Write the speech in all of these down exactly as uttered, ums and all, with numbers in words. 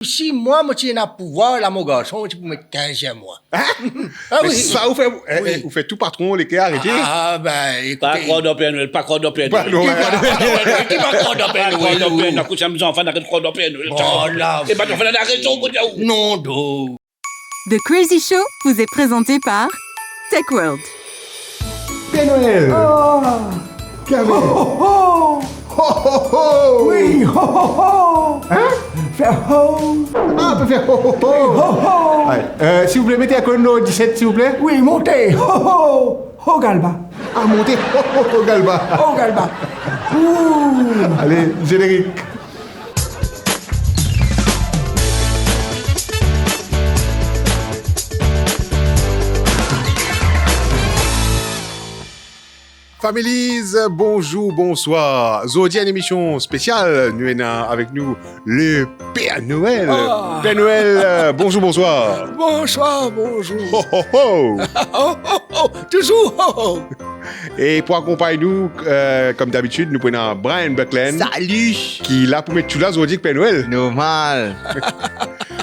Si mwa, mo ti ena pouvwar la, mo garson, mo ti pou met kinz mwa. Hein? Ah oui. Sa ou fer, eh, eh, ou fer tou patron leker arete. Ah, ben, écoutez. Pa krwar dan Père Noël, pa krwar dan Père Noël. Pa krwar dan Père Noël, ki pa krwar dan Père Noël, ou. Pa krwar dan Père Noël, akoz sa bann zanfan ena krwar dan Père Noël. Bon, la. Eh ben, zanfan ena rezon, kote ou. Non, do. The Crazy Show vous est présenté par Tech World. Père Noël. Ah. Ho, ho, ho. Ho, ho, ho. Oui, ho, ho, ho. Hein? Fer ho. Ah, pe fer ho, ho, ho. Oui, ho, ho. Allez, euh, s'il vous plaît, mettez un chrono dix-sept, s'il vous plaît. Oui, monte. Ho, ho, ho, Galba. Ah, monte. Ho, ho, ho, Galba. Ho, Galba. Ouh. Allez, générique. Families, bonzour, bonswar. Zordi enn emision spesial, nou ena avek nou le Père Noël. Ah. Père Noël, euh, bonzour, bonswar. Bonswar, bonzour. Ho, ho, ho. Ho, ho, ho. Touzour ho, ho. E pou akonpagn nou, euh, kom dabitid, nou pou ena Brian Buckland. Salut. Ki la pou met tou la zordi ek Père Noël. Normal.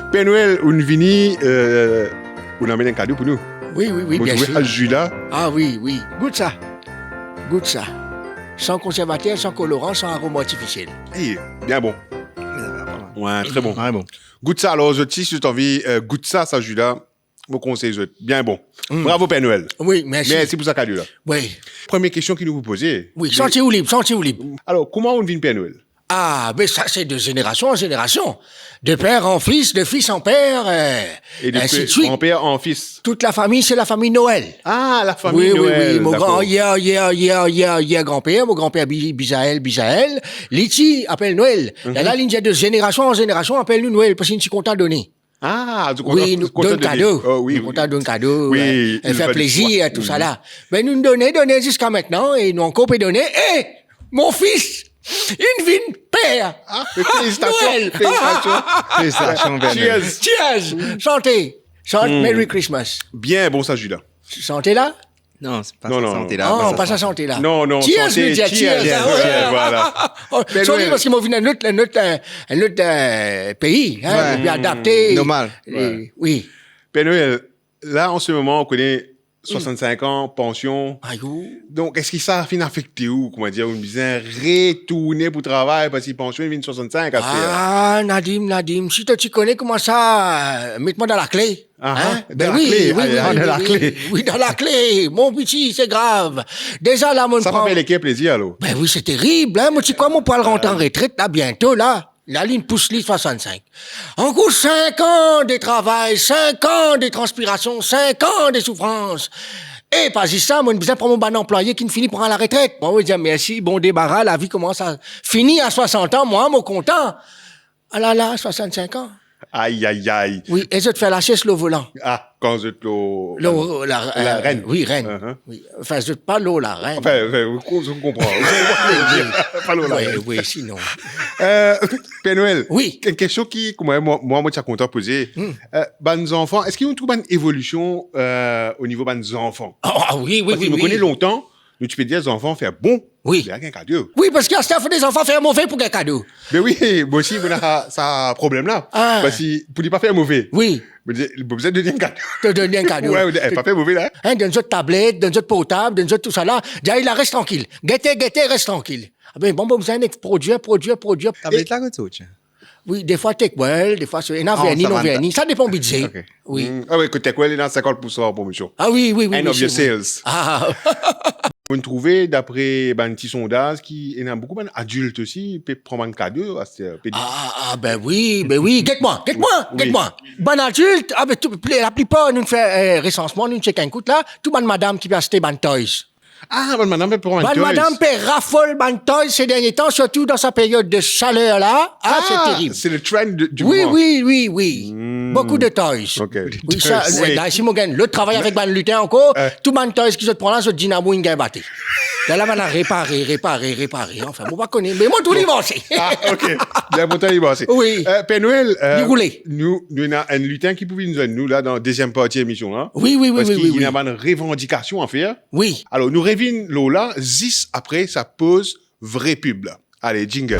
Père Noël, ou'nn vini, euh, ou'nn amenn enn kado pou nou. Oui, oui, oui, bien sûr. Mo trouve sa zwi la. Ah oui, oui. Gout sa. Gout sa. San konservater, san koloran, san arom artifisiel. Eh, bien bon. Ouais, très bon. Ouais, bon. Gout sa, alor, zot, si zot anvi, euh, gout sa, sa zwi la, mo konsey zot. Bien bon. Mm. Bravo, Père Noël. Oui, mersi. Mersi pou sa kado la. Oui. Premie kestion ki nou pou poze. Oui, santi ou lib, santi ou lib. Alor, kouma ou'nn vinn Père Noël? Ah, ben sa, c'est de génération en génération. De père en fils, de fils en père, euh, ainsi de suite. Et de pe-, grand-père en fils. Toute la famille, c'est la famille Noël. Ah, la famille Noël, d'accord. Oui, oui, oui. Mon grand, yeah, yeah, yeah, yeah, yeah, grand-père, mon grand-père Bi-, Bizaël, Bizaël, li ti apel Noël. Mhm. La, la, li dir de génération en génération, apel nou Noël, parski nou ti kontan done. Ah, nou kontan, kontan done. Oui, nou donn kado. Oh, oui, oui. Nou kontan donn kado, euh, e fer plezir, tou sa la. Ben, nou done, done ziska aster, e nou ankor pe done. E mon fils, inn vinn père. Ah, félicitations, Noël. Félicitations. Félicitations, Père Noël. Cheers. Cheers. Sante. Sante, hmm. Merry Christmas. Bien bon sa, zwi la. Sante la? Non, se pa sa, non, non, sante la. Ah, pa sa, sante la. Non, non, cheers, sante, nou dir cheers, cheers, ah, ouais, ouais, voilà. Oh, sorry, parski mo vinn enn lot, enn lot, euh, enn lot, euh, pei, hein, ouais. Pou adapte. Normal. Euh, ouais. Oui. Père Noël, la, an se moman, ou kone, hmm, swasant-sink an, pansion. Ayo. Donk, eski sa finn afekte ou, kouma dir, ou bizin retourne pou travay, parski pansion vinn swasant-sink aster? Ah, Nadim, Nadim, si to ti kone kouma sa, euh, met mwa dan lakle. Ah, hein? Dan lakle, oui, oui, ah, oui, dan lakle. Oui, oui, oui, dan lakle. Mon piti, se grav. Deza la, mo... Sa pa fer leker plezir, alor? Ben oui, se terib, hein. Mo ti krwar mo pou al rant an retret la, biento la. La, linn pous li swasant-sink. Ankor sink an de travay, sink an de transpirasion, sink an de soufrans. E pa zis sa, mo bizin pran mo bann anplwaye ki'nn fini pran laretret. Mwa, mo dir mersi, bon debara, lavi koumans a fini a swasant an, mwa, mo kontan. Alala, swasant-sink an. Ay, ay, ay. Oui, e zot fer lasies lor volan. Ah, kan zot lor, lor la, la, euh, Renn. Oui, Renn. Uh-huh. Oui. Anfin, zot pa lor la Renn. Anfin, anfin, ou, ou konpran. Pa lor la Renn. Oui, oui, sinon. Euh, Père Noël, oui, enn kestion ki, kouma mwa, mwa, mo ti a kontan poze. Hmm. Euh, bann zanfan, eski ou trouv bann evolision, euh, o nivo bann zanfan? Ah, ah, oui, oui, oui, oui. Parski mo kone lontan, nou ti pe dir zanfan fer bon, oui, li a gagn kado. Oui, parski aster fode zanfan fer move pou gagn kado. Ben oui, mwa osi, mo ena sa, sa problem la. Ah. Parski pou li pa fer move. Oui. Mo dir, li bizin donn li enn kado. To donn li enn kado. Ouais, ouais, eh, pa fer move la. Hein, donn zot tablet, donn zot portab, donn zot tou sa la. Dir, res trankil. Gete, gete, res trankil. Ah ben, bon, bon, bizin enn prodwi, prodwi, prodwi. Tablet la, kot sort? Oui, defwa Techwell, defwa se, ena verni, non verni. Ah, sa va. Sa depan bidze. Ok. Oui. Hmm. Ah oui, kot Techwell, ena sinkant poursan promosion. Ah oui, oui, oui, oui, c'est vrai. End of year sales. Ah. Mo'nn trouve, dapre bann ti sondaz, ki ena boukou bann adilt osi pe pran bann kado, aster, pe... Ah, ah, ben oui, ben oui. Get mwa, get mwa, oui, get mwa. Bann adilt, ah ben, tou, pli, laplipar, nou fer, euh, resansman, nou chek enn kout la, tou bann madam ki pe aste bann toys. Ah, bann madam pe pran bann toys. Bann madam pe rafol bann toys se dernie tan, sirtou dan sa period de saler la. Ah, c'est terrible. Ah, c'est le trend de, du moment. Oui, oui, oui, oui. Hmm. Boukou de toys. Ok. Oui, sa, toys. Oui. La, si mo gagn lot travay avek bann liten ankor, euh, tou bann toys ki zot pran la, zot dinamo inn gagn bate. La, la, bann la repare, repare, repare. Anfin, mo pa kone, me mo trouv li marse. Ah, ok. Bien, mo trouv li marse. Oui. Euh, Père Noël, euh, li roule. Nou, nou ena enn liten ki pou vinn zwenn nou la dan deziem parti emision la. Oui, oui, oui, oui, oui. Parski ena bann revandikasion a fer. Oui. Alor, nou revinn lor la, zis apre sa poz vre pib la. Ale, jingle.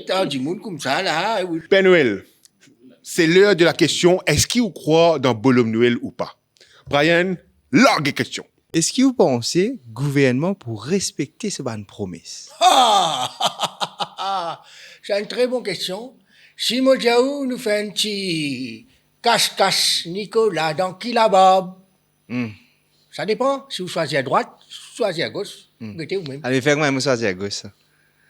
get, ah, dimoun koumsa la, wi. Père Noël, c'est l'heure de la question, eski ou krwar dan Bonhomme Noël ou pa? Brian, large question. Eski ou panse gouvernman pou respekte so bann promes? Ah! C'est une très bonne question. Si mo dir ou, nou fer enn ti kas-kas Nicolas dan Kilabab. Hmm. Sa depan, si ou swazir adrwat, swazir agos, Hmm. gete ou mem. Ale, fer kouma mo swazir agos.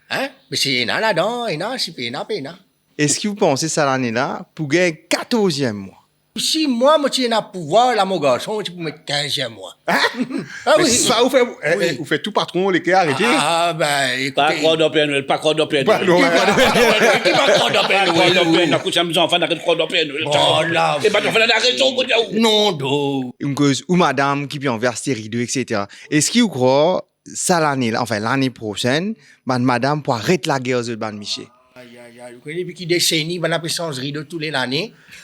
Hein? Me si ena ladan, ena, si pena, pena. Eski ou panse sa lane la pou gagn katorziem mwa? Si mwa, mo ti ena pouvwar la, mo garson, mo ti pou met kinziem mwa. Hein? Ah wi. Me sa ou fer, eh, wi. Eh, ou fer tou patron, leker arete. Ah, ben, ekoute. Pa krwar dan Père Noël, pa krwar dan Père Noël. Ki pa krwar dan Père Noël? Ki pa krwar dan Père Noël? Akoz sa, zanfan, aret krwar dan Père Noël. Bon, la. E bann zanfan, la rezon, kot ou? Non, do. Enn koz, ou madam ki pe anvi aste rido, et cetera. Eski ou krwar sa lane la, anfin, lane prosenn, bann madam pou aret lager ar zot bann misie? Ay, ay, ay, ou kone depi ki deseni, bann la pe sanz rido toule lane,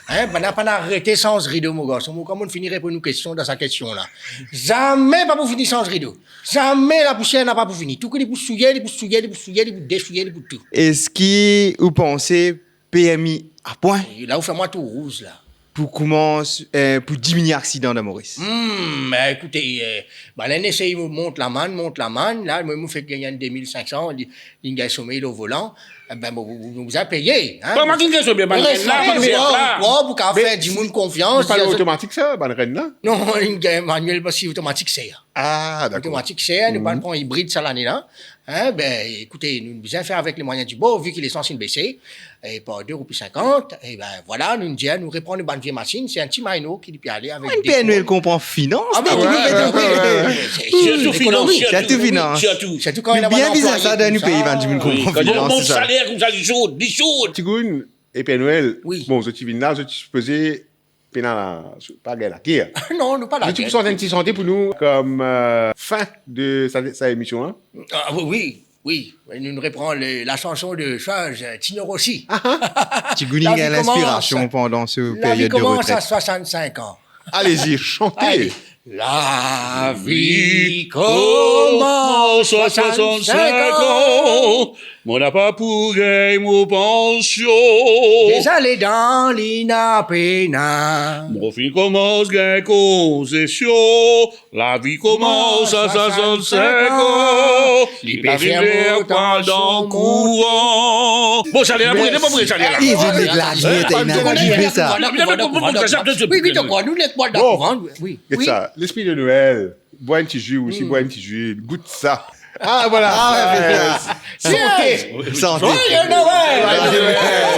hein, bann la pa'nn arete sanz rido, mo garson. Mo, kan mo'nn fini reponn ou kestion dan sa kestion la, zame pa pou fini sanz rido. Zame, lapousier napa pou fini. Tou kou li pou souye, li pou souye, li pou souye, li pou desouye, li pou tou. Eski ou panse permi a pwin? La ou fer mwa tou rouz la. Pou koumans, eh, pou diminie aksidan dan Moris? Hmm, ben, ekoute, eh, bann la inn esey mont lamann, mont lamann, la, mwa, mo fek gagn enn de mil sink san, li, li gagn somey lor volan. Eh ben, bon, nou, nou bizin peye, hein. Bon, mwa, ki gagn somey, bann renn la, bann renn la. Pou kapav fer dimoun konfians, me pa dir zot otomatik sa, bann renn la? Non, li gagn manuel, pa si otomatik sa. Ah, dakor. Otomatik sa, nou pa'nn pran ibrid sa lane la. Hein, ben, ekoute, nou bizin fer avek les moyens du bord, vi ki lesans inn bese, e par de roupi sinkant, e ben, vwala, nou dir, nou repran nou bann vie masinn, se enn ti mayno ki li pe ale avek de... Père Noël konpran finans. Ah, ben, wi, wi, wi. Sirtou finans, sirtou finans. Sirtou kan ena bann anplwaye, sa dan nou pei, bann dimoun konpran finans, se sa. Bon saler koumsa, li sort, li sort. Tigounn e Père Noël, wi, bon, zot ti vinn la, zot ti sipoze pena la, pa gagn laker. Non, nou pa laker. Zot ti pou sort enn ti sante pou nou, kom, eh, fin de sa, sa emision la. Ah, wi, wi. Oui, nou repran le, la chanson de Serge, euh, Tino Rossi. Ti gounin gagn linspirasion pandan se period de retret. La vie commence à soixante-cinq ans. Allez-y, chantez. Allez. La vie commence à soixante-cinq ans. Mo napa pou gagn mo pansion. Deza ledan li ena pena. Mo finn koumans gagn konsesion. La vie commence à soixante-cinq ans. Li pe fer mo pandan kouran. Bon, sa li la, pou gete, pou gete, sa li la. Li vinn nek la, li ete ena ki fer sa. Oui, oui, dakor, nou nek mwa dakor, hein, oui, oui. Get sa, lespri de Noël. Bwar enn ti zi osi, bwar enn ti zi, gout sa. Ah, voilà. Ah, ouais, ouais, ouais. Santé. Santé. Joyeux Noël. Joyeux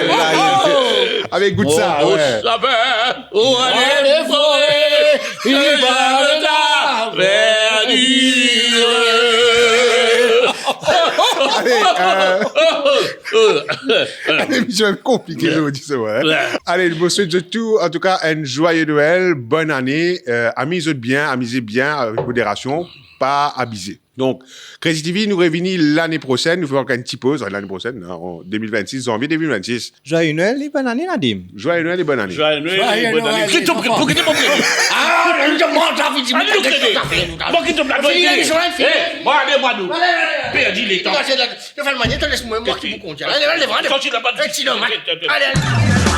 Noël. Avec gout sa, ouais. Sapin, ou ale fore, li pa le ta, verdure. Allez, euh, l'émission est compliquée aujourd'hui, c'est vrai, hein. Ouais. Allez, mo swet zot tou, an tou ka, enn joyeux Noël, bonne année, euh, amiz zot bien, amiz zot bien, avec modération, pa abize. Donk, Crazy T V, nou revini lane prosenn, nou fer ankor enn ti poz, lane prosenn, an de mil vennsis, zanvie de mil vennsis. Joyeux Noël e bonn ane, Nadim. Joyeux Noël e bonn ane. Joyeux Noël e bonn ane. Joyeux Noël. Ki to pre, pou ki to pre? Ah, nou manz sa, fini. Alé, nou krete. Bon, ki to pre? Fini, fini. Eh, mwa, ale, mwa, nou. Allez, allez, allez. Perdi letan. Allez, allez, allez. Sorti laba. Allez, allez.